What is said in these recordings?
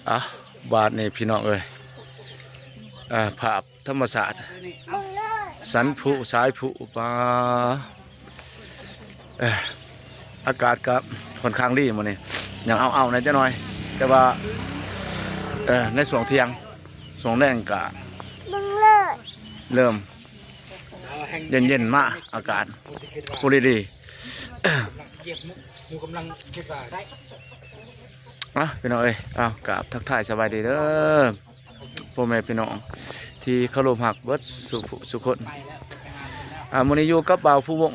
ອ່ະ ບາດນີ້ພີ່ນ້ອງເອີຍ ອ່າ ພາບທຳມະຊາດ ສັນຜຸ ສາຍຜຸ ປາ ເອີ ອາກາດກໍຄ່ອນຂ້າງດີມື້ນີ້ ຍັງເອົາໆແດ່ຈັກໜ່ອຍ ແຕ່ວ່າ ເອີ ໃນຊ່ວງທ່ຽງ ຊ່ວງແລງກໍເລີ່ມເຢັນໆມາ ອາກາດພໍດີໆ. ອ່ະ ພີ່ນ້ອງເອີຍ ເອົາ ກາບທັກທາຍສະບາຍດີເດີ ພໍ່ແມ່ພີ່ນ້ອງທີ່ເຄົາລົບຮັກເບິດສູ່ຜູ້ສູ່ຄົນ. ອ່າ ມື້ນີ້ຢູ່ກັບບ່າວພູວົງ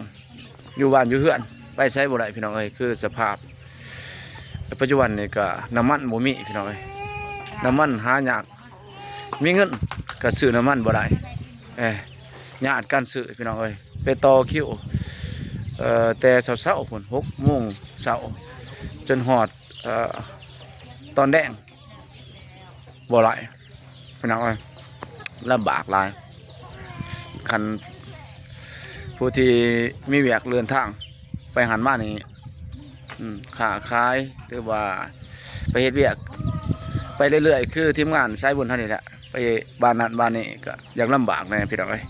ຢູ່ບ້ານຢູ່ເຮືອນ ໄປໃສບໍ່ໄດ້ພີ່ນ້ອງເອີຍ ຄືສະພາບປັດຈຸບັນນີ້ກໍນ້ຳມັນບໍ່ມີພີ່ນ້ອງເອີຍ ນ້ຳມັນຫາຍາກ ມີເງິນກໍຊື້ນ້ຳມັນບໍ່ໄດ້ ເອີ ຍາດກັນຊື້ພີ່ນ້ອງເອີຍ ໄປຕໍ່ຄິວ ເອີ ແຕ່ເຊົ້າໆພຸ້ນ ຫົກໂມງເຊົ້າ ຈົນຮອດ ເອີ ຕອນແລງ ບໍ່ໄດ້ພີ່ນ້ອງເອີຍ ລຳບາກຫຼາຍ. ຄັນຜູ້ທີ່ມີວຽກເດີນທາງໄປຫັ້ນມານີ້ ອືມ ຄ້າຂາຍ ຫຼືວ່າໄປເຮັດວຽກໄປເລື້ອຍໆ ຄືທີມງານສາຍບຸນເຮົານີ້ແຫຼະ ໄປບ້ານນັ້ນບ້ານນີ້ ກໍຢາກລຳບາກແດ່ພີ່ນ້ອງເອີຍ.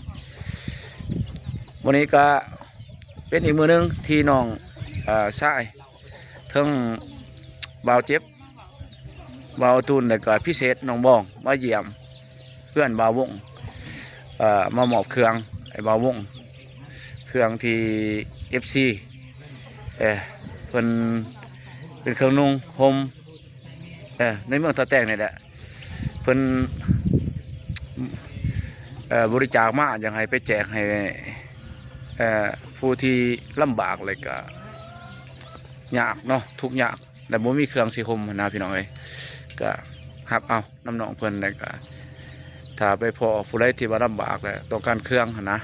ມື້ນີ້ກໍເປັນອີກມື້ໜຶ່ງທີ່ນ້ອງ ເອີ ຊາຍ ເຖິງບ່າວເຈັບ ບ່າວຕູນ ແລ້ວກໍພິເສດນ້ອງບອງ ມາຢ້ຽມເຮືອນບ່າວວົງ ເອີ ມາມອບເຄື່ອງໃຫ້ບ່າວວົງ ເຄື່ອງທີ່ເອັຟຊີ ເອີ ເພິ່ນ ເປັນເຄື່ອງນຸ່ງຫົ່ມ ເອີ ໃນເມືອງທ່າແຕງນີ້ແຫຼະ ເພິ່ນ ເອີ ບໍລິຈາກມາ ຢາກໃຫ້ໄປແຈກໃຫ້ ເອີ ຜູ້ທີ່ລຳບາກ ແລ້ວກໍຍາກເນາະ ທຸກຍາກ ແລະ ບໍ່ມີເຄື່ອງຊິຫົ່ມຫັ້ນນະ ພີ່ນ້ອງເອີຍ ກະຮັບເອົານຳນ້ອງເພິ່ນ ແລະ ກະຖ້າໄປພໍ້ຜູ້ໃດທີ່ວ່າລຳບາກ ແລະ ຕ້ອງການເຄື່ອງຫັ້ນນະ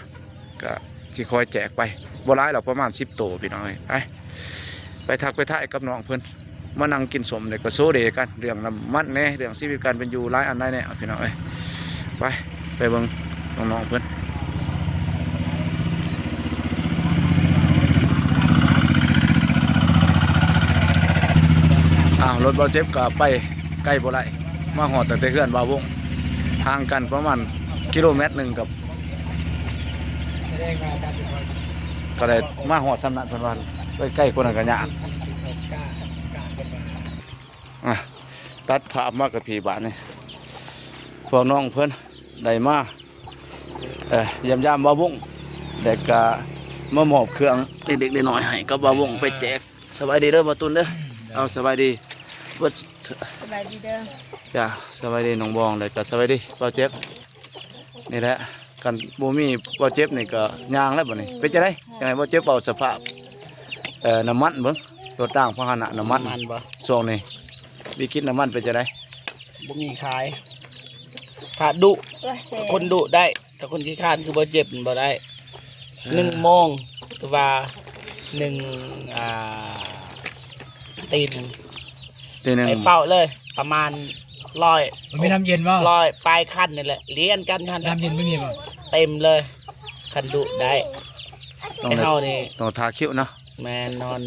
ກະຊິຄອຍແຈກໄປ ບໍ່ຫຼາຍດອກ ປະມານສິບໂຕ ພີ່ນ້ອງເອີຍ. ໄປ ໄປທັກໄປທາຍກັບນ້ອງເພິ່ນ ມານັ່ງກິນສົ້ມ ແລ້ວກໍໂຊເດກັນ ເລື່ອງນ້ຳມັນແດ່ ເລື່ອງຊີວິດການເປັນຢູ່ ຫຼາຍອັນຫຼາຍແນວ ພີ່ນ້ອງເອີຍ. ໄປ ໄປເບິ່ງນ້ອງໆເພິ່ນ. ອ້າວ ລົດບ່າວເຈັບກໍໄປໄກບໍ່ໄດ້ ມາຮອດຕັ້ງແຕ່ເຮືອນບ່າວວົງ ຫ່າງກັນປະມານກິໂລແມັດໜຶ່ງ ກໍ ກໍໄດ້ມາຮອດສ່ຳນັ້ນ ເພິ່ນວ່າໄປໄກກວ່ານັ້ນກໍຍາກ. ອ່ະ ຕັດພາບມາກັບພີ້ບາດນີ້ ພວກນ້ອງເພິ່ນໄດ້ມາ ເອີ ຢ້ຽມຢາມບ່າວວົງ ແລ້ວກະມາມອບເຄື່ອງເລັກໆນ້ອຍໆໃຫ້ກັບບ່າວວົງໄປແຈກ. ສະບາຍດີເດີບ່າວຕຸນເດີ. ເອົາ ສະບາຍດີເບິດ. ສະບາຍດີເດີ. ຈ້າ ສະບາຍດີນ້ອງບອງ ແລ້ວກະສະບາຍດີບ່າວເຈັບ. ນີ້ແຫຼະ ຄັນບໍ່ມີບ່າວເຈັບນີ້ກໍຍ່າງແລ້ວບັດນີ້. ເປັນຈັ່ງໃດ? ຢາກໃຫ້ບ່າວເຈັບເວົ້າສະພາບ ເອີ ນ້ຳມັນເບິ່ງ ລົດລາງພາຫະນະນ້ຳມັນ ນ້ຳມັນບໍ່? ຊ່ວງນີ້ວິກິດນ້ຳມັນເປັນຈັ່ງໃດ? ບໍ່ມີຂາຍ. ຖ້າດຸ ໂອ້ຍ ແຊບ ຄົນດຸໄດ້ ຖ້າຄົນຂີ້ຄ້ານຄືບໍ່ເຈັບມັນບໍ່ໄດ້. ແຊບ ໜຶ່ງໂມງ ຫຼືວ່າໜຶ່ງ ອ່າ ຕີໜຶ່ງ ຕີໜຶ່ງ ໄປເຝົ້າເລີຍ ປະມານຮ້ອຍ ມັນມີນ້ຳເຢັນບໍ່? ຮ້ອຍປາຍຄັນນີ້ແຫຼະ ລຽນກັນຫັ້ນ ນ້ຳເຢັນບໍ່ມີບໍ່? ເຕັມເລີຍ ຄັນດຸໄດ້. ຕ້ອງ ແຕ່ເຮົານີ້ ຕ້ອງຖ້າຄິວເນາະ. ແມ່ນ ນອນ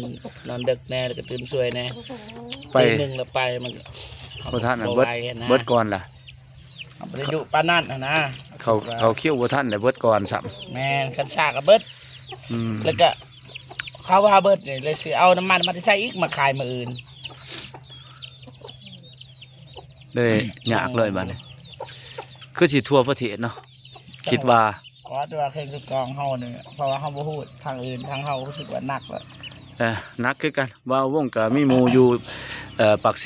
ນອນເດິກແດ່ ແລ້ວກໍຕື່ນສວຍແດ່ ໄປ ຕີໜຶ່ງແລ້ວໄປ ມັນ ບໍ່ທັນ ບໍ່ໄຫວຫັ້ນນະ ເບິດ ເບິດກ່ອນລະ. ເຮົາບໍ່ໄດ້ດຸປານນັ້ນຫັ້ນນະ ເຂົາ ເຂົາຄິວບໍ່ທັນໄດ້ເບິດກ່ອນຊ້ຳ. ແມ່ນ ຄັນຊ້າກໍເບິດ. ອືມ ແລ້ວກໍເຂົາວ່າເບິດນີ້ ແລ້ວຊິເອົານ້ຳມັນມາແຕ່ໃສອີກ ມາຂາຍມື້ອື່ນ? ເລີຍຍາກເລີຍບາດນີ້ ຄືຊິທົ່ວປະເທດເນາະ ຄິດວ່າ. ກໍແຕ່ວ່າເຄື່ອງສຳຮອງເຮົານີ້ ເພາະວ່າເຮົາບໍ່ຮູ້ທາງອື່ນ ທາງເຮົາຮູ້ສຶກວ່າໜັກແລ້ວ. ເອີ ໜັກຄືກັນ ບ່າວວົງກໍມີໝູ່ຢູ່ ເອີ ປາກເຊ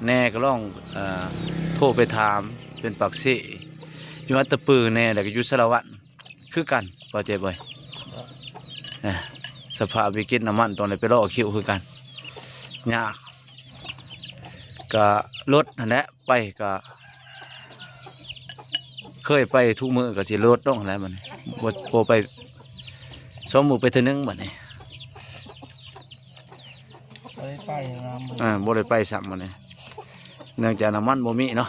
ແດ່ ກໍລອງ ເອີ ໂທໄປຖາມເປັນປາກເຊ ຢູ່ອັດຕະປືແດ່ ແລ້ວກໍຢູ່ສາລະວັນຄືກັນ ບໍ່ເຈັບເອີຍ. ເອີ ສະພາບວິກິດນ້ຳມັນຕ້ອງໄດ້ໄປລໍຄິວຄືກັນ ຍາກ ກະລົດຫັ້ນແຫຼະ ໄປກະເຄີຍໄປທຸກມື້ ກະຊິລົດລົງຫັ້ນແຫຼະບັດນີ້ ບໍ່ ບໍ່ໄປ ສອງມື້ໄປເທື່ອໜຶ່ງບັດນີ້. ບໍ່ໄດ້ໄປນຳ ອ່າ ບໍ່ໄດ້ໄປຊ້ຳມື້ນີ້ ເນື່ອງຈາກນ້ຳມັນບໍ່ມີເນາະ.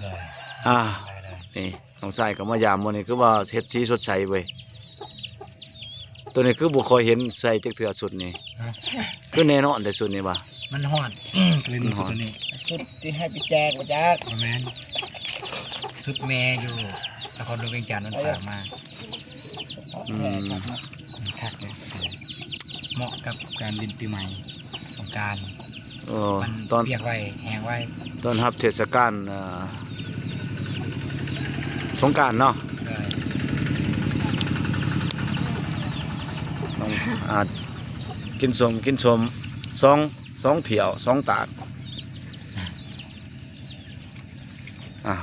ໂດຍ ອ່າ ໄດ້ໆ ນີ້ນ້ອງຊາຍກໍມາຢາມມື້ນີ້ ຄືວ່າເຮັດສີສົດໃສເວີຍ. ໂຕນີ້ຄືບໍ່ຄ່ອຍເຫັນໃສ່ຈັກເທື່ອຊຸດນີ້ ຮະ ຄືແນ່ນອນແຕ່ຊຸດນີ້ວ່າ ມັນຮ້ອນ ກໍເລີຍນຸ່ງຊຸດໂຕນີ້. ຊຸດທີ່ໃຫ້ໄປແຈກບໍ່ຈັກ ບໍ່ແມ່ນ ຊຸດແມ່ຢູ່ນະຄອນຫຼວງວຽງຈັນ ມັນຝາກມາ. ອືມ ຄັກເນາະ ອືມ ຄັກເລີຍ ເໝາະກັບການຫຼິ້ນປີໃໝ່ ສົງການ. ໂອ້ ມັນ ຕອນ ປຽກໄວ ແຫ້ງໄວ ຕ້ອນຮັບເທດສະການ ເອີ ສົງການເນາະ. ໂດຍ ຕ້ອງ ອາ ກິນສົ້ມ ກິນສົ້ມ ສອງ ສອງຖ້ຽວ ສອງຕາດ. ອ່າ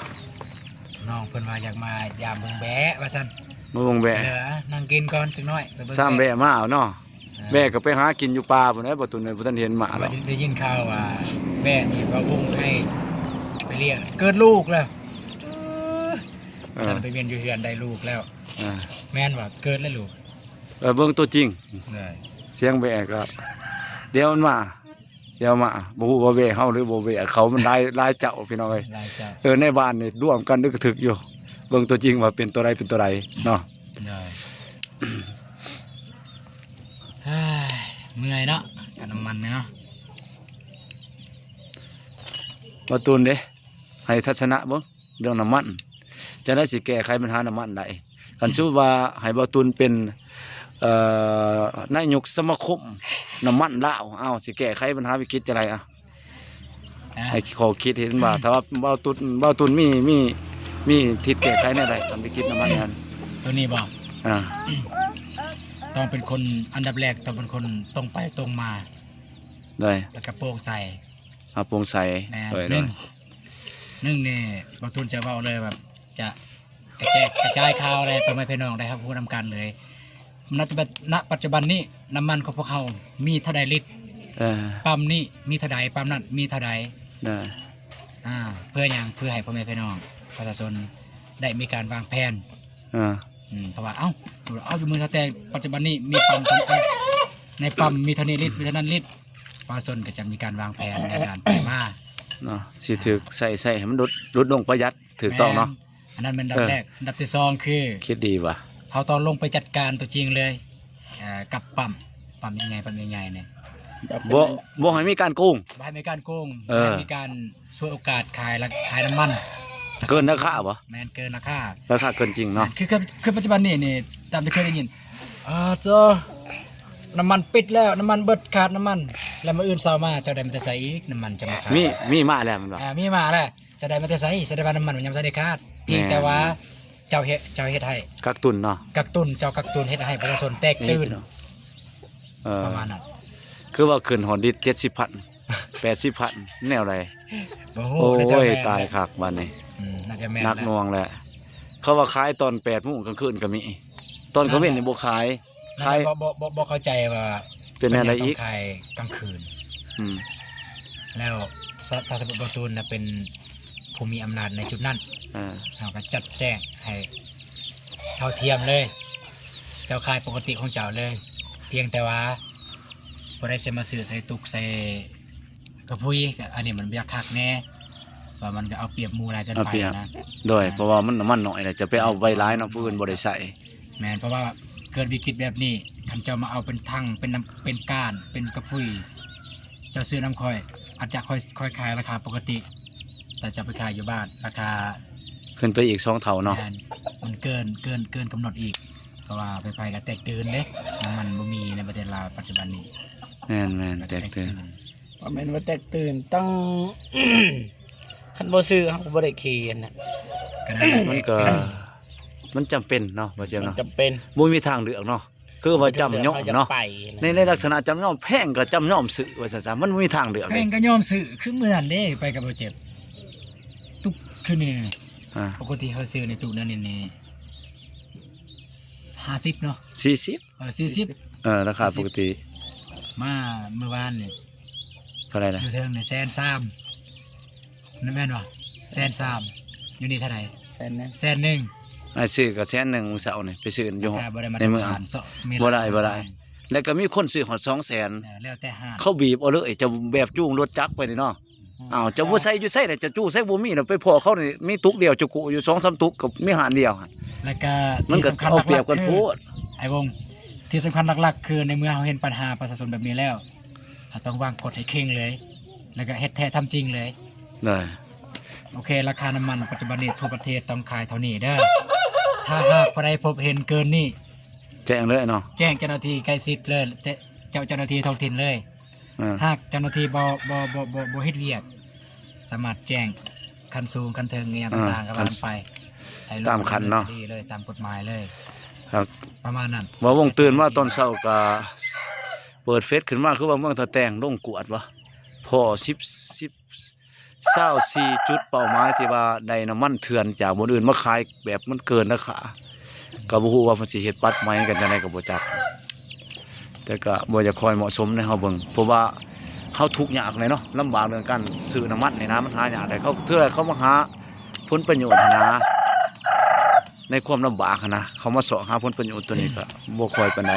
ນ້ອງເພິ່ນວ່າຢາກມາຢາມເບິ່ງແບ້ວ່າຊັ້ນ ມາເບິ່ງແບ້. ເອີ ນັ່ງກິນກ່ອນຈັກໜ້ອຍ ໄປເບິ່ງ ຊ້ຳແບ້ ແບ້ມາເອົາເນາະ. ເອີ ແບ້ກໍໄປຫາກິນຢູ່ປ່າພຸ້ນແຫຼະ ບໍ່ຕຸນເອີຍ ບໍ່ທັນເຫັນມາ. ວ່າໄດ້ຍິນຂ່າວວ່າແບ້ນີ້ບ່າວວົງໃຫ້ໄປລ້ຽງ ເກີດລູກແລ້ວ. ເອີ ທ່ານໄປວຽນຢູ່ເຮືອນໄດ້ລູກແລ້ວ. ເອີ ແມ່ນວ່າເກີດແລ້ວລູກ. ເອີ ເບິ່ງຕົວຈິງ ເອີ ສຽງແບ້ກໍ ດຽວມັນມາ ດຽວມາ ບໍ່ຮູ້ວ່າແບ້ເຮົາ ຫຼືບໍ່ແບ້ເຂົາ ມັນຫຼາຍ ຫຼາຍເຈົ້າ ພີ່ນ້ອງເອີຍ ຫຼາຍເຈົ້າ. ເອີ ໃນບ້ານນີ້ລວມກັນ ອຶກກະທຶກຢູ່ ເບິ່ງຕົວຈິງວ່າເປັນຕົວໃດເປັນຕົວໃດເນາະ. ໂດຍ ເມື່ອຍເນາະ ກັບນ້ຳມັນນີ້ເນາະ. ບ່າວຕຸນເດ້ ໃຫ້ທັດສະນະເບິ່ງ ເລື່ອງນ້ຳມັນ ຈັ່ງໃດຊິແກ້ໄຂບັນຫານ້ຳມັນໄດ້? ຄັນສົມມຸດວ່າໃຫ້ບ່າວຕຸນເປັນ ເອີ ນາຍົກສະມາຄົມນ້ຳມັນລາວ ເອົາ ຊິແກ້ໄຂບັນຫາວິກິດຈັ່ງໃດ? ເອົາ ອ່າ ໃຫ້ຂໍ້ຄິດເຫັນວ່າ ຖ້າວ່າບ່າວຕຸນ ບ່າວຕຸນມີ ມີ ມີທິດແກ້ໄຂແນວໃດ ຄັນວິກິດນ້ຳມັນນັ້ນ? ໂຕນີ້ບໍ່? ອ່າ ຕ້ອງເປັນຄົນ ອັນດັບແລກຕ້ອງເປັນຄົນຕົງໄປຕົງມາ. ໂດຍ ແລ້ວກໍໂປ່ງໃສ. ອ່າ ໂປ່ງໃສ. ແມ່ນ ໂດຍ ໜຶ່ງ ໂດຍ ໜຶ່ງນີ້ ບ່າວຕຸນຈະເວົ້າເລີຍວ່າ ຈະກະແຈກກະຈາຍຂ່າວໃຫ້ພໍ່ແມ່ພີ່ນ້ອງໄດ້ຮັບຮູ້ນຳກັນເລີຍ. ນະ ປັດຈຸບັນນີ້ ນ້ຳມັນຂອງພວກເຮົາມີເທົ່າໃດລິດ? ເອີ ປ້ຳນີ້ມີເທົ່າໃດ? ປ້ຳນັ້ນມີເທົ່າໃດ? ໂດຍ ອ່າ ເພື່ອຫຍັງ? ເພື່ອໃຫ້ພໍ່ແມ່ພີ່ນ້ອງປະຊາຊົນໄດ້ມີການວາງແຜນ. ເອີ ອືມ ເພາະວ່າ ເອົ້າ ເອົາຢູ່ມື້ແຕ່ປັດຈຸບັນນີ້ມີປ້ຳ ໃນປ້ຳມີເທົ່ານີ້ລິດ ມີເທົ່ານັ້ນລິດ ປະຊາຊົນກໍຈະມີການວາງແຜນໃນການໄປມາເນາະ ຊິຖືກໃຊ້ ໃຊ້ໃຫ້ມັນຫຼຸດ ຫຼຸດລົງ ປະຢັດ ຖືກຕ້ອງເນາະ. ແມ່ນ ອັນນັ້ນແມ່ນອັນດັບແລກ. ເອີ ອັນດັບທີສອງຄື ຄິດດີວ່າ ເຮົາຕ້ອງລົງໄປຈັດການຕົວຈິງເລີຍ ເອີ ກັບປ້ຳ ປ້ຳໃຫຍ່ໆ ປ້ຳໃຫຍ່ໆນີ້ ບໍ່ ບໍ່ໃຫ້ມີການໂກງ ບໍ່ໃຫ້ມີການໂກງ ເອີ ບໍ່ໃຫ້ມີການ ສວຍໂອກາດຂາຍລະ ຂາຍນ້ຳມັນເກີນລາຄາບໍ່? ແມ່ນ ເກີນລາຄາ ລາຄາເກີນຈິງເນາະ. ແມ່ນ ຄື ຄື ຄືປັດຈຸບັນນີ້ນີ້ ຕາມທີ່ເຄີຍໄດ້ຍິນ ອາ ເຈົ້າ ນ້ຳມັນປິດແລ້ວ ນ້ຳມັນເບິດ ຂາດນ້ຳມັນ ແລ້ວມື້ອື່ນເຊົ້າມາ ເຈົ້າໄດ້ມາແຕ່ໃສອີກ? ນ້ຳມັນຈະມາຂາຍ ມີ ມີມາແລ້ວແມ່ນບໍ່? ອ່າ ມີມາແລ້ວ ເຈົ້າໄດ້ມາແຕ່ໃສ? ສະແດງວ່ານ້ຳມັນມັນຍັງບໍ່ທັນໄດ້ຂາດ ພຽງແຕ່ວ່າ ແມ່ນ ເຈົ້າເຮັດ ເຈົ້າເຮັດໃຫ້ ກັກຕຸນເນາະ ກັກຕຸນ ເຈົ້າກັກຕຸນເຮັດໃຫ້ປະຊາຊົນແຕກຕື່ນ ເອີ ປະມານນັ້ນ. ຄືວ່າຂຶ້ນຮອດລິດເຈັດສິບພັນ ແປດສິບພັນ ແນວໃດ? ບໍ່ຮູ້ ໂອ້ຍ ຕາຍຄັກບາດນີ້ ອືມ ໜັກໜ່ວງແຫຼະ. ເຂົາວ່າຂາຍຕອນແປດໂມງກາງຄືນກໍມີ ຕອນກາງເວັນນີ້ບໍ່ຂາຍ ຂາຍ ບໍ່ ບໍ່ ບໍ່ເຂົ້າໃຈວ່າເປັນແນວໃດອີກ ຂາຍກາງຄືນ. ອືມ ແລ້ວ ຖ້າ ຖ້າສົມມຸດວ່າຕູນນະເປັນຜູ້ມີອຳນາດໃນຈຸດນັ້ນ ເອີ ເຮົາກໍຈັດແຈງໃຫ້ເທົ່າທຽມເລີຍ ເຈົ້າຂາຍປົກກະຕິຂອງເຈົ້າເລີຍ ພຽງແຕ່ວ່າ ຜູ້ໃດຊິມາຊື້ໃສ່ຕຸກໃສ່ກະພຸຍ ກະອັນນີ້ມັນບໍ່ຢາກຄັກແນ່ ວ່າມັນກະເອົາປຽບໝູ່ຫຼາຍເກີນໄປນະ. ໂດຍ ອ່າ ເພາະວ່າມັນ ນ້ຳມັນໜ້ອຍແຫຼະ ຈະໄປເອົາໄວ້ຫຼາຍເນາະ ຜູ້ອື່ນບໍ່ໄດ້ໃຊ້. ແມ່ນ ເພາະວ່າເກີດວິກິດແບບນີ້ ຄັນເຈົ້າມາເອົາເປັນຖັງ ເປັນນ້ຳ ເປັນກ້ານ ເປັນກະພຸຍ ເຈົ້າຊື້ນຳຂ້ອຍ ອາດຈະຂ້ອຍ ຂ້ອຍຂາຍລາຄາປົກກະຕິ ແຕ່ເຈົ້າໄປຂາຍຢູ່ບ້ານ ລາຄາຂຶ້ນໄປອີກສອງເທົ່າເນາະ. ແມ່ນ ມັນເກີນ ເກີນ ເກີນກຳນົດອີກ ເພາະວ່າໃຜໆກໍແຕກຕື່ນເດ້ ນ້ຳມັນບໍ່ມີໃນປະເທດລາວປັດຈຸບັນນີ້. ແມ່ນໆ ແຕກຕື່ນ ບໍ່ແມ່ນວ່າແຕກຕື່ນ ຕ້ອງ ຄັນບໍ່ຊື້ເຮົາກໍບໍ່ໄດ້ຂີ່ຫັ້ນນະ. ກໍນັ້ນແຫຼະ ມັນກໍ ມັນຈຳເປັນເນາະ ບໍ່ເຈັບເນາະ ມັນຈຳເປັນ ບໍ່ມີທາງເລືອກເນາະ. ຄືວ່າຈຳຍອມເນາະ ໃນ ໃນລັກສະນະຈຳຍອມ ແພງກໍຈຳຍອມຊື້ວ່າຊັ້ນຊະ ມັນບໍ່ມີທາງເລືອກ ແພງກໍຍອມຊື້. ຄືມື້ນັ້ນເດ້ ໄປກັບບໍ່ເຈັບ ຕຸກຄືນນີ້ ອ່າ ປົກກະຕິເຮົາຊື້ໃນຕຸກນັ້ນນີ້ ຫ້າສິບເນາະ ສີ່ສິບ ເອີ ສີ່ສິບ ເອີ ລາຄາປົກກະຕິ ມາມື້ວານນີ້ ເທົ່າໃດລະ? ຢູ່ເທິງນີ້ແສນສາມ ນັ້ນແມ່ນບໍ່? ແສນສາມ ຢູ່ນີ້ເທົ່າໃດ? ແສນໜຶ່ງ ແສນໜຶ່ງ ອ້າຍຊື້ກໍແສນໜຶ່ງມື້ເຊົ້ານີ້ ໄປຊື້ຢູ່ໃນເມືອງ ບໍ່ໄດ້ ບໍ່ໄດ້ ແລ້ວກໍມີຄົນຊື້ຮອດສອງແສນ ເອີ ແລ້ວແຕ່ຮ້ານ ເຂົາບີບເອົາເລີຍ ເຈົ້າແບບຈູງລົດຈັກໄປນີ້ເນາະ. ອືມ ອ້າວ ເຈົ້າບໍ່ໃສ່ຢູ່ໃສລະ ເຈົ້າຈູໃສ່ບໍ່ມີລະ ໄປພໍ້ເຂົານີ້ມີຕຸກດຽວ ເຈົ້າກູ້ຢູ່ສອງສາມຕຸກ ກໍມີຮ້ານດຽວຫັ້ນ ແລ້ວກໍມັນກໍເອົາປຽບກັນໂພດ ທີ່ສຳຄັນຫຼັກໆຄື ອ້າຍວົງ ທີ່ສຳຄັນຫຼັກໆຄື ໃນເມື່ອເຮົາເຫັນບັນຫາປະຊາຊົນແບບນີ້ແລ້ວ ຕ້ອງວາງກົດໃຫ້ເຄັ່ງເລີຍ ແລ້ວກໍເຮັດແທ້ທຳຈິງເລີຍ. ໂດຍ ໂອເຄ ລາຄານ້ຳມັນປັດຈຸບັນນີ້ທົ່ວປະເທດຕ້ອງຂາຍເທົ່ານີ້ເດີ. ຖ້າຫາກຜູ້ໃດພົບເຫັນເກີນນີ້ ແຈ້ງເລີຍເນາະ ແຈ້ງເຈົ້າໜ້າທີ່ໃກ້ຊິດເລີຍ ແຈ້ງເຈົ້າ ເຈົ້າໜ້າທີ່ທ້ອງຖິ່ນເລີຍ. ອ່າ ຫາກເຈົ້າໜ້າທີ່ບໍ່ ບໍ່ ບໍ່ ບໍ່ ບໍ່ເຮັດວຽກ ສາມາດແຈ້ງຂັ້ນສູງຂັ້ນເທິງອີ່ຫຍັງຕ່າງໆ ກໍວ່າກັນໄປ ໃຫ້ລົງດຳເນີນຄະດີເລີຍ ຕາມກົດໝາຍເລີຍ. ປະມານນັ້ນ. ວ່າວົງຕື່ນມາຕອນເຊົ້າກໍເປີດເຟສຂຶ້ນມາ ຄືວ່າເມືອງທ່າແຕງລົງກວດບໍ່ ພໍສິບ ສິບ ຊາວສີ່ຈຸດເປົ້າໝາຍ ທີ່ວ່າໄດ້ນ້ຳມັນເຖື່ອນຈາກບ່ອນອື່ນມາຂາຍ ແບບມັນເກີນລາຄາ ກໍບໍ່ຮູ້ວ່າເພິ່ນຊິເຮັດປັດໃໝກັນຈັ່ງໃດກໍບໍ່ຈັກ. ແຕ່ກໍບໍ່ຢາກຄ່ອຍເໝາະສົມໃນເຮົາເບິ່ງ ເພາະວ່າເຮົາທຸກຍາກແຫຼະເນາະ ລຳບາກເລື່ອງການຊື້ນ້ຳມັນນີ້ນະ ມັນຫາຍາກແຫຼະ. ເຂົາ ເທື່ອເຂົາມາຫາຜົນປະໂຫຍດຫັ້ນນະ ໃນຄວາມລຳບາກຫັ້ນນະ ເຂົາມາຊອກຫາຜົນປະໂຫຍດ ໂຕນີ້ກໍບໍ່ຄ່ອຍປານໃດ.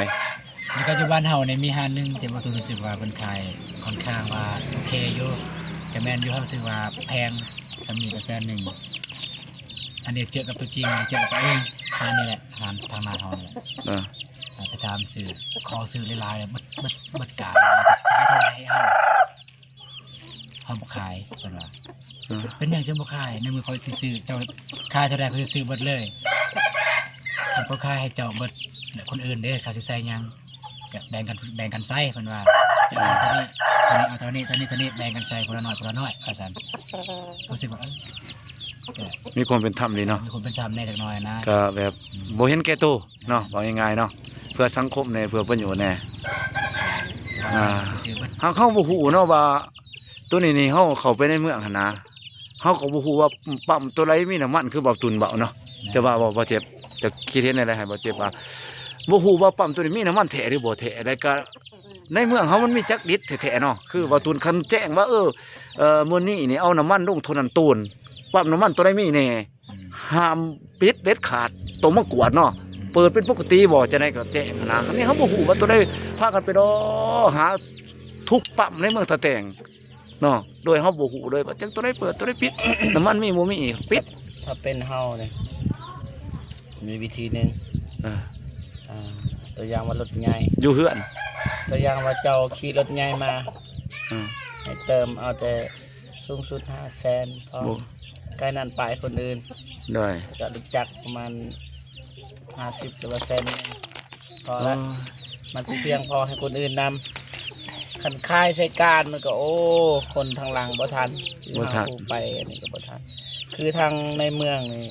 ແລ້ວກໍຢູ່ບ້ານເຮົານີ້ມີຮ້ານໜຶ່ງທີ່ວ່າຕູນຮູ້ສຶກວ່າເພິ່ນຂາຍຄ່ອນຂ້າງວ່າໂອເຄຢູ່ ກໍແມ່ນຢູ່ ເຮົາຮູ້ສຶກວ່າແພງ ສ່ຳນີ້ກໍແສນໜຶ່ງ. ອັນນີ້ເຈີກັບຕົວຈິງ ເຈີກັບຕົວເອງ ຮ້ານນີ້ແຫຼະ ຮ້ານທາງໜ້າເຮົານີ້ແຫຼະ. ເອີ ໄປຖາມຊື້ ຂໍຊື້ຫຼາຍໆ ເບິດ ເບິດ ເບິດການ ວ່າຈະຂາຍເທົ່າໃດໃຫ້ເຮົາ ເຮົາບໍ່ຂາຍ ເພິ່ນວ່າ. ເອີ ເປັນຫຍັງຈຶ່ງບໍ່ຂາຍ ໃນເມື່ອຂ້ອຍຊິຊື້ ເຈົ້າຂາຍເທົ່າໃດຂ້ອຍຊິຊື້ເບິດເລີຍ. ຄັນຂ້ອຍຂາຍໃຫ້ເຈົ້າເບິດ ແລ້ວຄົນອື່ນເດ້ ເຂົາຊິໃສ່ຫຍັງ? ກະແບ່ງກັນ ແບ່ງກັນໃຊ້ ເພິ່ນວ່າ ຈະເອົາເທົ່ານີ້ ເທົ່ານີ້ ເທົ່ານີ້ ເທົ່ານີ້ ແບ່ງກັນໃຊ້ຄົນລະໜ້ອຍ ຄົນລະໜ້ອຍ ວ່າຊັ້ນ. ຮູ້ສຶກວ່າ ເອີ ກະມີຄວາມເປັນທຳດີເນາະ ມີຄວາມເປັນທຳແດ່ຈັກໜ້ອຍນະ ກະແບບ ອືມ ບໍ່ເຫັນແກ່ໂຕເນາະ ເວົ້າງ່າຍໆເນາະ ເພື່ອສັງຄົມແດ່ ເພື່ອປະໂຫຍດແດ່. ອ່າ ເຮົາ ເຮົາບໍ່ຮູ້ເນາະວ່າ ໂຕນີ້ນີ້ ເຮົາເຂົ້າໄປໃນເມືອງຫັ້ນນະ ເຮົາກໍບໍ່ຮູ້ວ່າປ້ຳໂຕໃດມີນ້ຳມັນ ຄືບ່າວຕຸນເວົ້າເນາະ. ແມ່ນ ຈະວ່າບໍ່ ບໍ່ເຈັບ ຈະຄິດເຫັນແນວໃດໃຫ້ບໍ່ເຈັບວ່າ ບໍ່ຮູ້ວ່າປ້ຳໂຕນີ້ມີນ້ຳມັນແທ້ຫຼືບໍ່ແທ້ ແລ້ວກະໃນເມືອງເຮົາມັນມີຈັກລິດແທ້ໆເນາະ ຄືບ່າວຕຸນຄັນແຈ້ງວ່າ ເອີ ເອີ ມື້ນີ້ນີ້ເອົານ້ຳມັນລົງເທົ່ານັ້ນໂຕນ ປ້ຳນ້ຳມັນໂຕໃດມີແດ່ ອືມ ຫ້າມປິດເດັດຂາດ ຕ້ອງມາກວດເນາະ ອືມ ເປີດເປັນປົກກະຕິບໍ່ ຈັ່ງໃດກໍແຈ້ງຫັ້ນນະ. ອັນນີ້ເຮົາບໍ່ຮູ້ວ່າໂຕໃດ ພາກັນໄປເລາະຫາທຸກປ້ຳໃນເມືອງທ່າແຕງ ເນາະ ໂດຍເຮົາບໍ່ຮູ້ເລີຍວ່າຈັກໂຕໃດເປີດ ໂຕໃດປິດ ນ້ຳມັນມີບໍ່ມີ ປິດ. ຖ້າເປັນເຮົານີ້ ມີວິທີໜຶ່ງ ເອີ ອ່າ ຕົວຢ່າງວ່າລົດໃຫຍ່ ຢູ່ເຮືອນ ຕົວຢ່າງວ່າເຈົ້າຂີ່ລົດໃຫຍ່ມາ ເອີ ໃຫ້ເຕີມເອົາແຕ່ສູງສຸດຫ້າແສນພໍ ໃກ້ນັ້ນປາຍຄົນອື່ນ ໂດຍ ກະລົດຈັກປະມານ ຫ້າສິບ ຫຼືວ່າແສນໜຶ່ງ ພໍລະ ອໍ ມັນຊິພຽງພໍໃຫ້ຄົນອື່ນນຳ. ຄັນຂາຍໃສ່ການມັນກໍ ໂອ້ ຄົນທາງຫຼັງບໍ່ທັນ ຄື ບໍ່ທັນ ເຮົາຜູ້ໄປອັນນີ້ກໍບໍ່ທັນ. ຄືທາງໃນເມືອງນີ້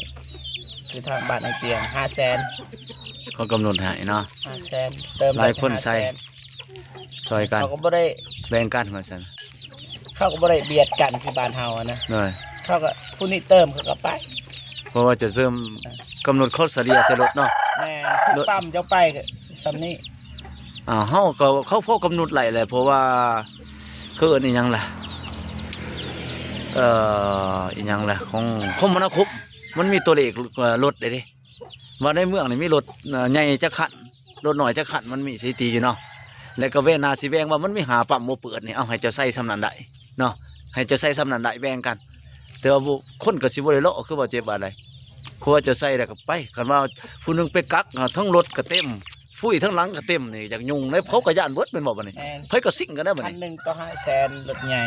ຄືທາງບ້ານໄອຕຽງ ຫ້າແສນ ເຂົາກຳນົດໃຫ້ເນາະ ຫ້າແສນ ເຕີມ ຫຼາຍຄົນໃສ່ ຫ້າແສນ ຊ່ອຍກັນ ເຂົາກໍບໍ່ໄດ້ ແບ່ງກັນວ່າຊັ້ນ ເຂົາກໍບໍ່ໄດ້ບຽດກັນຄືບ້ານເຮົາຫັ້ນນະ ໂດຍ ເຂົາກໍຜູ້ນີ້ເຕີມເຂົາກໍໄປ ເພາະວ່າຈະເລີ່ມກຳນົດຄອສສະເລ່ຍໃສ່ລົດເນາະ ແມ່ນ ຄືປ້ຳເຈົ້າໄປກໍສ່ຳນີ້ ອ່າ ເຮົາກໍ ເຂົາພໍກຳນົດໄດ້ແຫຼະ ເພາະວ່າ ເຂົາເອີ້ນອີ່ຫຍັງລະ ເອີ ອີ່ຫຍັງລະ ຂອງຄົມມະນາຄົມ ມັນມີຕົວເລກ ເອີ ລົດເດ້ ເດ້ ວ່າໃນເມືອງນີ້ມີລົດ ເອີ ໃຫຍ່ຈັກຄັນ ລົດນ້ອຍຈັກຄັນ ມັນມີສະຖິຕິຢູ່ເນາະ ແລ້ວກໍແວ່ນໜ້າຊິແວ່ງວ່າມັນມີຫ້າປ້ຳບໍ່ເປີດນີ້ ເອົາໃຫ້ເຈົ້າໃສ່ສ່ຳນັ້ນໄດ້ເນາະ ໃຫ້ເຈົ້າໃສ່ສ່ຳນັ້ນໄດ້ແບ່ງກັນ ແຕ່ວ່າບໍ່ ຄົນກໍຊິບໍ່ໄດ້ເລາະ ຄືວ່າເຈັບວ່າໃດ ເພາະວ່າເຈົ້າໃສ່ແລ້ວກໍໄປ ຄັນວ່າຜູ້ໜຶ່ງໄປກັກ ທັງລົດກໍເຕັມ ຟຸ້ຍທາງຫຼັງກໍເຕັມ ນີ້ຢາກຫຍຸ້ງເດ້ ເຂົາກໍຢ້ານເບິດແມ່ນບໍ່ບັດນີ້ ແມ່ນ ໃຜກໍຊິງກັນໄດ້ບັດນີ້ ພັນໜຶ່ງຕໍ່ຫ້າແສນ ລົດໃຫຍ່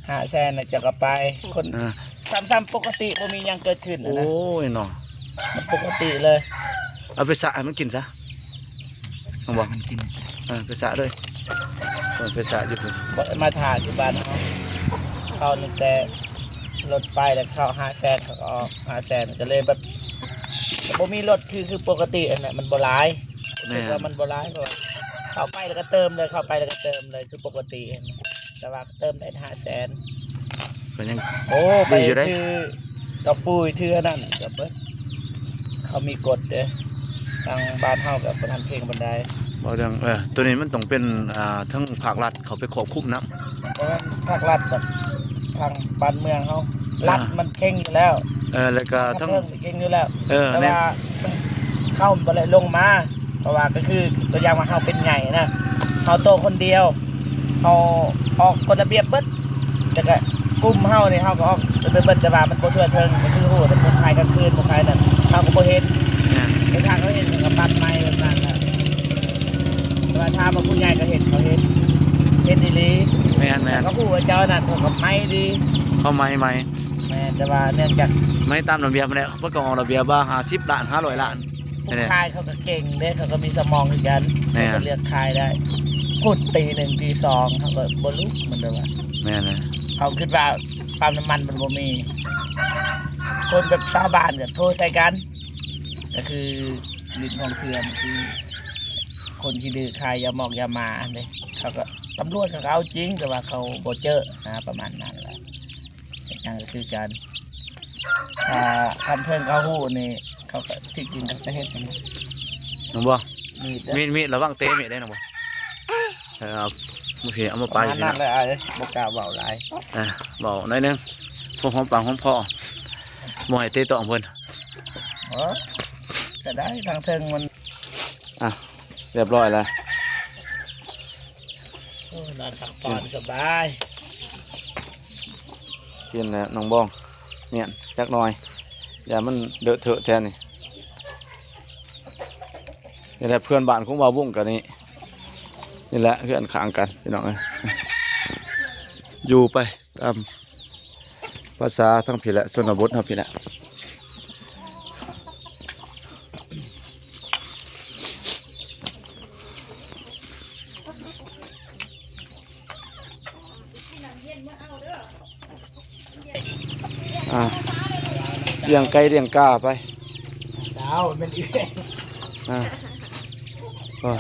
ຫ້າແສນນະ ເຈົ້າກໍໄປ ຄົນ ອ່າ ຊ້ຳໆ ປົກກະຕິ ບໍ່ມີຫຍັງເກີດຂຶ້ນຫັ້ນນະ ໂອ້ຍເນາະ ມັນປົກກະຕິເລີຍ ເອົາໄປສະໃຫ້ມັນກິນຊະ ເອົາບໍ່ ສະໃຫ້ມັນກິນ ເອີ ໄປສະເລີຍ ເອີ ໄປສະຢູ່ພຸ້ນ ບໍ່ໄດ້ມາຖ້າຢູ່ບ້ານເຮົາ ເຂົານີ້ແຕ່ລົດໄປແລ້ວ ເຂົາຫ້າແສນ ເຂົາກໍອອກຫ້າແສນ ກໍເລີຍແບບ ບໍ່ມີລົດຄື ຄືປົກກະຕິຫັ້ນນະ ມັນບໍ່ຫຼາຍ ແມ່ນ ຮູ້ສຶກວ່າມັນບໍ່ຫຼາຍ ເພາະວ່າເຂົ້າໄປແລ້ວກໍເຕີມເລີຍ ເຂົ້າໄປແລ້ວກໍເຕີມເລີຍ ຄືປົກກະຕິຫັ້ນນະ ແຕ່ວ່າເຕີມໄດ້ຫ້າແສນ ກໍຍັງ ໂອ້ ໄປ ດີຢູ່ເດ້ ຖືກະຟຸ້ຍ ຖືອັນນັ້ນກໍເບິດ ເຂົາມີກົດເດ້ ທາງບ້ານເຮົາກໍບໍ່ທັນເຄັ່ງປານໃດ ເວົ້າເລື່ອງ ເອີ ໂຕນີ້ມັນຕ້ອງເປັນ ອ່າ ທາງພາກລັດເຂົ້າໄປຄວບຄຸມນຳ ເອີ ພາກລັດກັບທາງບ້ານເມືອງເຮົາ ອ່າ ລັດມັນເຄັ່ງຢູ່ແລ້ວ ເອີ ແລ້ວກໍທາງ ທາງເທິງນີ້ເກັ່ງຢູ່ແລ້ວ ເອີ ແຕ່ວ່າ ແມ່ນ ເຂົາບໍ່ໄດ້ລົງມາ ເພາະວ່າກໍຄືຕົວຢ່າງວ່າເຮົາເປັນໃຫຍ່ນະ ເຮົາໂຕຄົນດຽວ ເຮົາອອກກົດລະບຽບເບິດ ແລ້ວກໍກຸ່ມເຮົານີ້ເຮົາກໍອອກລະບຽບເບິດ ແຕ່ວ່າມັນບໍ່ທົ່ວເຖິງ ກໍຄືຮູ້ແຕ່ພວກຂາຍກາງຄືນ ພວກຂາຍນັ້ນ ເຮົາກໍບໍ່ເຫັນ ແມ່ນ ແຕ່ຖ້າເຂົາເຫັນເຂົາກໍປັດໄໝແບບນັ້ນແຫຼະ ແຕ່ວ່າຖາມວ່າຜູ້ໃຫຍ່ກໍເຫັນ ເຂົາເຫັນ ເຮັດອີ່ຫຼີ. ແມ່ນໆ ເຂົາຮູ້ວ່າເຈົ້ານັ້ນ ເຂົາກໍໄໝດີ. ເຂົາໄໝ ໄໝ ແມ່ນ ແຕ່ວ່າເນື່ອງຈາກໄໝຕາມລະບຽບຫັ້ນແຫຼະ ເພິ່ນກໍອອກລະບຽບວ່າຫ້າສິບລ້ານ ຫ້າຮ້ອຍລ້ານ ຜູ້ຂາຍເຂົາກໍເກັ່ງເດ້ ເຂົາກໍມີສະໝອງຄືກັນ ແມ່ນ ເຂົາກໍເລືອກຂາຍໄດ້. ພຸ້ນຕີໜຶ່ງຕີສອງ ເຂົາກໍບໍ່ລຸກ ມັນແບບວ່າ ແມ່ນ ເຂົາຄິດວ່າປ້ຳນ້ຳມັນມັນບໍ່ມີ ຄົນແບບຊາວບ້ານກໍໂທໃສ່ກັນ ກໍຄືຫຼິ້ນຂອງເຖື່ອນ ຄືຄົນທີ່ດື້ຂາຍຢາໝອກຢາໝາຫັ້ນເດ້ ເຂົາກໍ ຕຳຫຼວດເຂົາກໍເອົາຈິງ ແຕ່ວ່າເຂົາບໍ່ເຈີນະ ປະມານນັ້ນແຫຼະ. ເຮັດຫຍັງກໍຄືກັນ ຖ້າຄັນເພິ່ນເຂົາຮູ້ນີ້ ເຂົາກໍ ທີ່ຈິງເຂົາກໍເຮັດຫັ້ນແຫຼະ. ນ້ອງບົວ ມີດເດີ ມີດ ມີດ ລະວັງເຕະມີດເດ້ນ້ອງບົວ. ເອີ ເອົາ ໂອເຄ ເອົາມາປາຍຢູ່ພີ້ເນາະ. ປະມານນັ້ນແຫຼະອ້າຍ ບໍ່ກ້າເວົ້າຫຼາຍ ເອີ ເວົ້າໜ້ອຍໜຶ່ງ ພໍຫອມປາກຫອມຄໍ ບໍ່ໃຫ້ເຕະຕ້ອງເພິ່ນ. ເອີ ກໍໄດ້ ທາງເທິງມັນ ອ່ະ ຮຽບຮ້ອຍແລ້ວ. ໂອ້ຍ ນອນພັກຜ່ອນສະບາຍ. ກິນແລ້ວນ້ອງບອງ ມ້ຽນຈັກໜ່ອຍ ຢ່າມັນເລາະເທາະແທ້ນີ້. ນີ້ແຫຼະເພື່ອນບ້ານຂອງບ່າວວົງກັນນີ້ ນີ້ແຫຼະເຮືອນຂ້າງກັນພີ່ນ້ອງເອີຍ ຢູ່ໄປຕາມພາສາທາງພີ້ແຫຼະ ຊົນນະບົດເຮົາພີ້ແຫຼະ. ອ່າ ລ້ຽງໄກ່ລ້ຽງກາໄປ ສາວແມ່ນເອື້ອຍ ອ່າ ໂອ້ຍ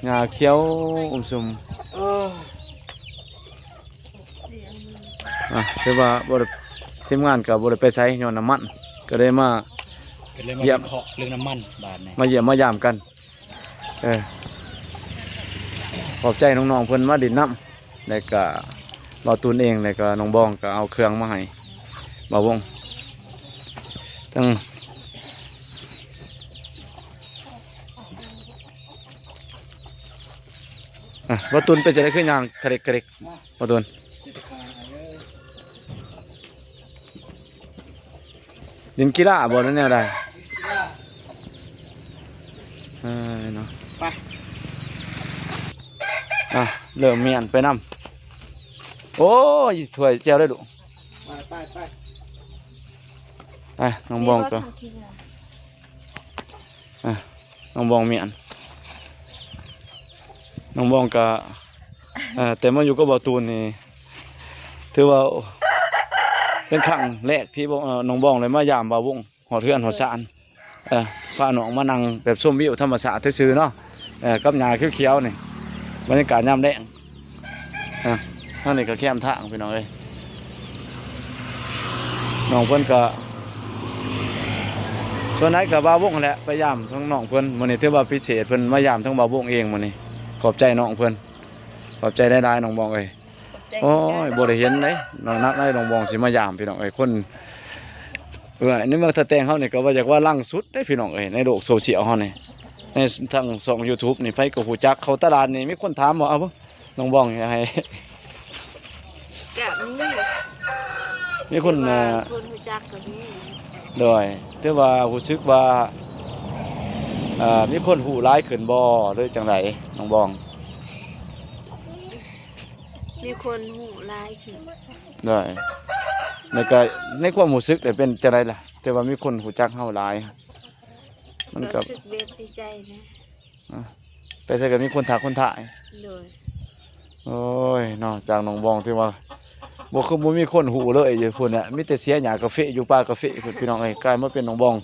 ຫຍ້າຂຽວອຸ້ມຊຸມ ເອີ. ອ່ະ ຖືວ່າບໍ່ໄດ້ ທີມງານກໍບໍ່ໄດ້ໄປໃສຍ້ອນນ້ຳມັນ ກໍເລີຍມາ ກໍເລີຍມາ ຢ້ຽມ ວິເຄາະເລື່ອງນ້ຳມັນບາດນີ້ ມາຢ້ຽມມາຢາມກັນ. ເອີ ຂອບໃຈນ້ອງໆເພິ່ນມາຫຼິ້ນນຳ ແລ້ວກະບ່າວຕູນເອງ ແລ້ວກະນ້ອງບອງກໍເອົາເຄື່ອງມາໃຫ້ບ່າວວົງ ທັງ ອ່ະ ບ່າວຕູນເປັນຈັ່ງໃດຄືຍ່າງກະເລິກກະເລິກ ບ່າວຕູນ? ຫຼິ້ນກິລາບໍ່ ຫຼືແນວໃດ? ເອີເນາະ ໄປ ອ່ະ ເລີ່ມມ້ຽນໄປນຳ. ໂອ້ຍ ຖ້ວຍແຈ່ວເດ້ລູກ ໄປ ໄປ ໄປ ໄປ ນ້ອງບອງກໍ ອ່ະ ນ້ອງບອງມ້ຽນ ນ້ອງບອງກະ ເອີ ແຕ່ມາຢູ່ກັບບ່າວຕູນນີ້ ຖືວ່າເປັນຄັ້ງແລກທີ່ ເອີ ນ້ອງບອງໄດ້ມາຢາມບ່າວວົງ ຮອດເຮືອນຮອດຊານ ເອີ ພານ້ອງມານັ່ງແບບຊົມວິວທຳມະຊາດຊື່ໆເນາະ ເອີ ກັບຫຍ້າຂຽວໆນີ້ ບັນຍາກາດຍາມແລງ. ອ່ະ ທາງນີ້ກໍແຄມທາງພີ່ນ້ອງເອີຍ ນ້ອງເພິ່ນກໍ ສ່ວນໃຫຍ່ກໍບ່າວວົງຫັ້ນແຫຼະ ໄປຢາມທາງນ້ອງເພິ່ນ. ມື້ນີ້ຖືວ່າພິເສດ ເພິ່ນມາຢາມທາງບ່າວວົງເອງມື້ນີ້ ຂອບໃຈນ້ອງເພິ່ນ ຂອບໃຈຫຼາຍໆ ນ້ອງບອງເອີຍ. ໂອ້ຍ ບໍ່ໄດ້ເຫັນເດ້ ນ້ອງນັກໃນ ນ້ອງບອງຊິມາຢາມພີ່ນ້ອງເອີຍ ຄົນ ເອີ ໃນເມືອງທ່າແຕງເຮົານີ້ ກໍວ່າຢາກວ່າຫຼັງສຸດເດ້ພີ່ນ້ອງເອີຍ ໃນໂລກໂຊຊຽວເຮົານີ້ ໃນທາງຊ່ອງຢູທູບນີ້ ໃຜກໍຮູ້ຈັກ ເຂົ້າຕະຫຼາດນີ້ມີຄົນຖາມວ່າ ເອົາ ນ້ອງບອງໃຫ້ ກະມີ ມີຄົນ ເອີ ຄົນຮູ້ຈັກກໍມີ ໂດຍ ຖືວ່າຮູ້ສຶກວ່າ ເອີ ມີຄົນຮູ້ຫຼາຍຂຶ້ນບໍ່ ຫຼືຈັ່ງໃດ ນ້ອງບອງ? ມີຄົນຮູ້ຫຼາຍຂຶ້ນ ໂດຍ ແລ້ວກໍໃນຄວາມຮູ້ສຶກເປັນຈັ່ງໃດລະ ແຕ່ວ່າມີຄົນຮູ້ຈັກເຮົາຫຼາຍ ມັນກໍ ກໍຮູ້ສຶກແບບດີໃຈນະ ອ່າ ໄປໃສກໍມີຄົນທັກຄົນທາຍ ໂດຍ ໂອ້ຍເນາະ ຈາກໜອງບອງທີ່ວ່າບໍ່ຄື ບໍ່ມີຄົນຮູ້ເລີຍຢູ່ພຸ້ນນະ ມີແຕ່ເສຍຫຍ້າກາເຟຢູ່ປ່າກາເຟພຸ້ນ ພີ່ນ້ອງເອີຍ ກາຍມາເປັນໜອງບອງ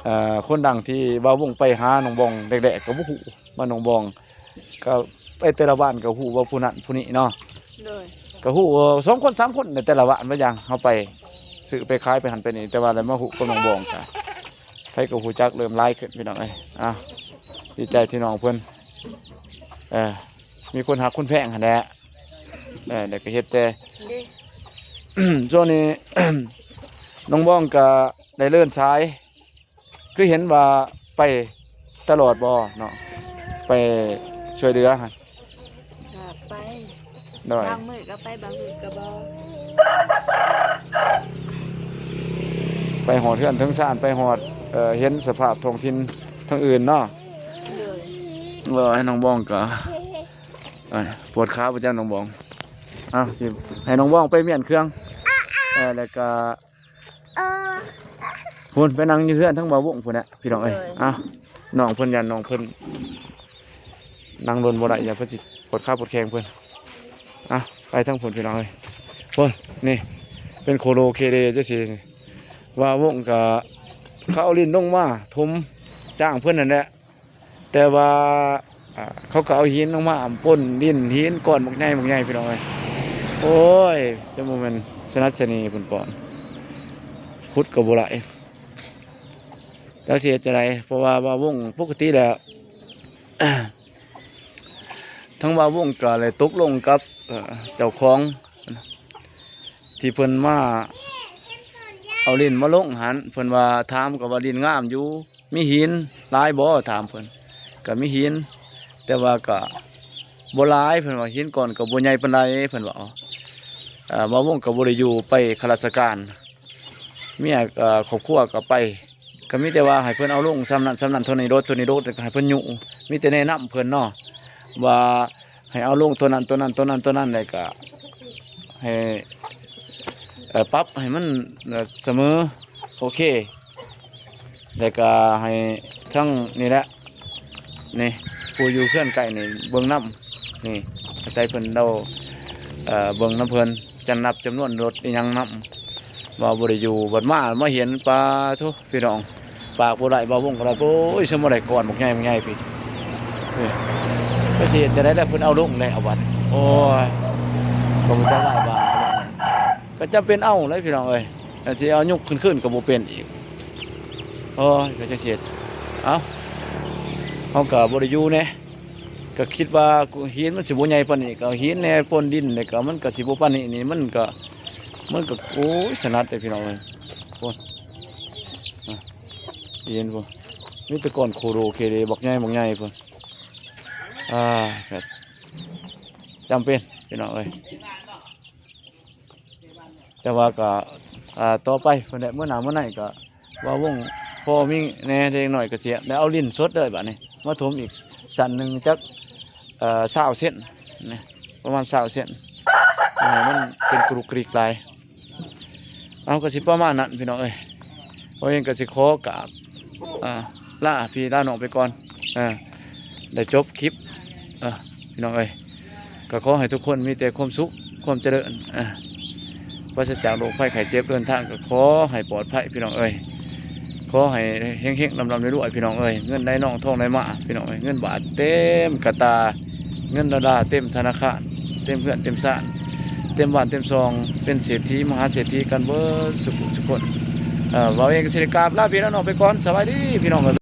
ເອີ ຄົນດັງທີ່ວ່າວົງໄປຫາໜອງບອງແລກໆ ກໍບໍ່ຮູ້ວ່າໜອງບອງ ກໍໄປແຕ່ລະບ້ານກໍຮູ້ວ່າຜູ້ນັ້ນຜູ້ນີ້ເນາະ ໂດຍ ກໍຮູ້ສອງຄົນສາມຄົນໃນແຕ່ລະບ້ານ ວ່າຢ່າງເຮົາໄປຊື້ໄປຂາຍໄປຫັ້ນໄປນີ້ ແຕ່ວ່າໄດ້ມາຮູ້ກັບນ້ອງບອງ ກໍໃຜກໍຮູ້ຈັກເລີ່ມຫຼາຍຂຶ້ນ ພີ່ນ້ອງເອີຍ. ອ້າວ ດີໃຈທີ່ນ້ອງເພິ່ນ ເອີ ມີຄົນຮັກຄົນແພງຫັ້ນແຫຼະ ເອີ ແລ້ວກໍເຮັດແຕ່ ເດ້ ຊ່ວງນີ້ ນ້ອງບອງກໍໄດ້ເດີນສາຍ ຄືເຫັນວ່າໄປຕະຫຼອດບໍ່ເນາະ ໄປຊ່ວຍເຫຼືອຫັ້ນ? ກໍໄປ ໂດຍ ບາງມື້ກໍໄປ ບາງມື້ກໍບໍ່ ໄປຮອດເຮືອນເຖິງຊານ ໄປຮອດ ເອີ ເຫັນສະພາບທ້ອງຖິ່ນທາງອື່ນເນາະ ໂດຍ ວ່າໃຫ້ນ້ອງບອງກໍ ເອີຍ ປວດຂາປະຈຳນ້ອງບອງ. ເອົາ ຊິໃຫ້ນ້ອງບອງໄປມ້ຽນເຄື່ອງ ເອີ ແລ້ວກໍ ເອີ ພຸ້ນໄປນັ່ງຢູ່ເຮືອນທັງບ່າວວົງພຸ້ນແຫຼະພີ່ນ້ອງເອີຍ. ໂດຍ ເອົາ ນ້ອງເພິ່ນ ຢ້ານນ້ອງເພິ່ນນັ່ງດົນບໍ່ໄດ້ ຢ້ານເພິ່ນຊິປວດຂາປວດແຂ້ງເພິ່ນ. ເອົາ ໄປທາງພຸ້ນພີ່ນ້ອງເອີຍ. ພຸ້ນ ນີ້ເປັນໂຄໂລເຄເລຈັ່ງຊີ້. ບ່າວວົງກໍເຂົາເອົາດິນລົງມາຖົມຈ້າງເພິ່ນນັ້ນແຫຼະ. ແຕ່ວ່າ ອ່າ ເຂົາກໍເອົາຫີນລົງມາປົນດິນ ຫີນກ້ອນບັກໃຫຍ່ ບັກໃຫຍ່ພີ່ນ້ອງເອີຍ. ໂອ້ຍ ຈະບໍ່ແມ່ນສະໜັດສະໜີພຸ້ນກ່ອນ ຂຸດກໍບໍ່ໄດ້ ຈັກຊິເຮັດຈັ່ງໃດ ເພາະວ່າບ່າວວົງປົກກະຕິແລ້ວ ທາງບ່າວວົງກໍໄດ້ຕົກລົງກັບ ເອີ ເຈົ້າຂອງ ທີ່ເພິ່ນມາເອົາດິນມາລົງຫັ້ນ ເພິ່ນວ່າ ຖາມກໍວ່າດິນງາມຢູ່ ມີຫີນຫຼາຍບໍ່? ຖາມເພິ່ນ ກໍມີຫີນ ແຕ່ວ່າກໍບໍ່ຫຼາຍ ເພິ່ນວ່າ ຫີນກ້ອນກໍບໍ່ໃຫຍ່ປານໃດ ເພິ່ນວ່າ. ເອີ ບ່າວວົງກໍບໍ່ໄດ້ຢູ່ ໄປຂ້າລາຊະການ ເມຍ ເອີ ຄອບຄົວກໍໄປ ກໍມີແຕ່ວ່າໃຫ້ເພິ່ນເອົາລົງສ່ຳນັ້ນສ່ຳນັ້ນ ເທົ່ານີ້ໂດດ ເທົ່ານີ້ໂດດ ແລ້ວກໍໃຫ້ເພິ່ນຍູ້ ມີແຕ່ແນະນຳເພິ່ນເນາະ ວ່າໃຫ້ເອົາລົງໂຕນັ້ນ ໂຕນັ້ນ ໂຕນັ້ນ ໂຕນັ້ນ ແລ້ວກໍໃຫ້ ເອີ ປັບໃຫ້ມັນ ເອີ ສະເໝີ ໂອເຄ ແລ້ວກໍໃຫ້ທັງນີ້ແຫຼະ ນີ້ ຜູ້ຢູ່ເຮືອນໃກ້ນີ້ເບິ່ງນຳ ນີ້ ອາໄສເພິ່ນເອົາ ເອີ ເບິ່ງນຳເພິ່ນ ຈະນັບຈຳນວນລົດອີ່ຫຍັງນຳ ວ່າບໍ່ໄດ້ຢູ່ ບັດມາ ມາເຫັນ ປາໂທ້ ພີ່ນ້ອງ ປາກບໍ່ໄດ້ ບ່າວວົງກໍໄດ້ ໂອ້ຍ ສົມບໍ່ໄດ້ກ້ອນບັກໃຫຍ່ ບັກໃຫຍ່ພີ້ ນີ້ ກໍຊິເຮັດຈັ່ງໃດລະ ເພິ່ນເອົາລົງແລ້ວບັດ ໂອ້ຍ ກໍບໍ່ຈັກຫຼາຍບາດ ກໍຈຳເປັນເອົາແຫຼະ ພີ່ນ້ອງເອີຍ ແຕ່ຊິເອົາຍົກຂຶ້ນຄືນກໍບໍ່ເປັນອີກ ໂອ້ຍ ກໍຈັກຊິເຮັດ ເອົ້າ ເຮົາກໍບໍ່ໄດ້ຢູ່ແດ່ ກໍຄິດວ່າຫີນມັນຊິບໍ່ໃຫຍ່ປານນີ້ ກໍຫີນແດ່ປົນດິນແດ່ ກໍມັນກໍຊິບໍ່ປານນີ້ ນີ້ມັນກໍ ມັນກໍ ໂອ້ຍ ສະໜັດເດ້ພີ່ນ້ອງເອີຍ ໂອ້ຍ ອ່ະ ເຫັນບໍ່ ມີແຕ່ກ້ອນໂຄໂລເຄເລ ບັກໃຫຍ່ ບັກໃຫຍ່ພຸ້ນ ອ່າ ກໍຈຳເປັນພີ່ນ້ອງເອີຍ. ແຕ່ວ່າກໍ ອ່າ ຕໍ່ໄປເພິ່ນແຫຼະ ມື້ໜ້າມື້ໃນກໍ ບ່າວວົງພໍມີແດ່ ເດັກນ້ອຍກໍຊິໄດ້ເອົາດິນສົດເລີຍບາດນີ້ ມາຖົມອີກຊັ້ນໜຶ່ງຈັກ ເອີ ຊາວເຊັນນະ ປະມານຊາວເຊັນ ໃຫ້ມັນເປັນກະລຸກກະລິກຫຼາຍ. ເອົາ ກໍຊິປະມານນັ້ນພີ່ນ້ອງເອີຍ ເຮົາເອງກໍຊິຂໍກາບ ອ່າ ລາພີ່ລານ້ອງໄປກ່ອນ ເອີ ໄດ້ຈົບຄລິບ ເອີ ພີ່ນ້ອງເອີຍ ກໍຂໍໃຫ້ທຸກຄົນມີແຕ່ຄວາມສຸກຄວາມຈະເລີນ ເອີ ປາສະຈາກໂລກໄພໄຂ້ເຈັບ ເດີນທາງກໍຂໍໃຫ້ປອດໄພພີ່ນ້ອງເອີຍ ຂໍໃຫ້ເຮັງໆ ລ່ຳໆ ລວຍໆ ພີ່ນ້ອງເອີຍ ເງິນໄຫຼນອງທອງໄຫຼມາພີ່ນ້ອງເອີຍ ເງິນບາດເຕັມກະຕ່າ ເງິນດອນລາເຕັມທະນາຄານ ເຕັມເຮືອນເຕັມຊານ ເຕັມບ້ານເຕັມຊ່ອງ ເປັນເສດຖີມະຫາເສດຖີກັນເບິດສຸຜູ້ສຸຄົນ. ເອີ ເວົ້າເອງກໍຊິໄດ້ກາບລາພີ່ລານ້ອງໄປກ່ອນ ສະບາຍດີພີ່ນ້ອງເອີຍ.